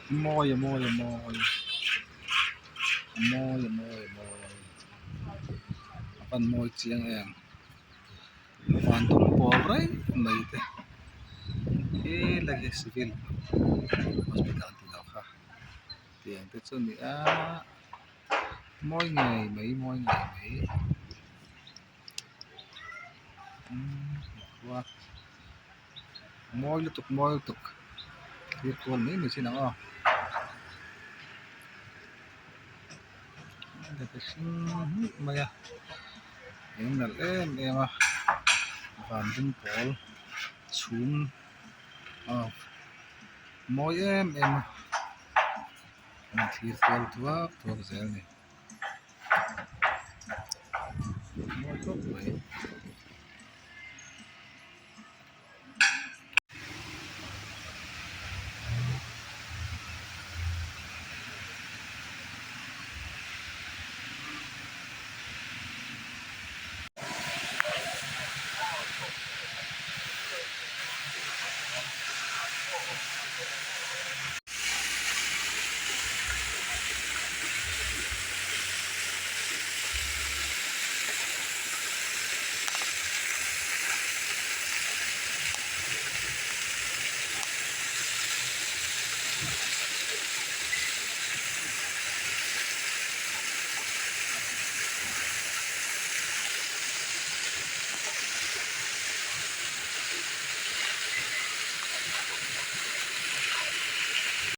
Mawi a mawi a mawi a mawi a mawi a mawi a van mawi chiang em van dum pawl raih mai te helai hi civil hospital tih loh kha tiang te chu a ni a mawi ngei mai mawi ngei mai khua. Mawi lutuk mawi lutuk thlir kual mai mai chin ang aw hring hmuk mai a eng nalh em em a van dum pawl chhum aw mawi em em a an thlir kual thuak thuak zel a ni mawi khawp mai.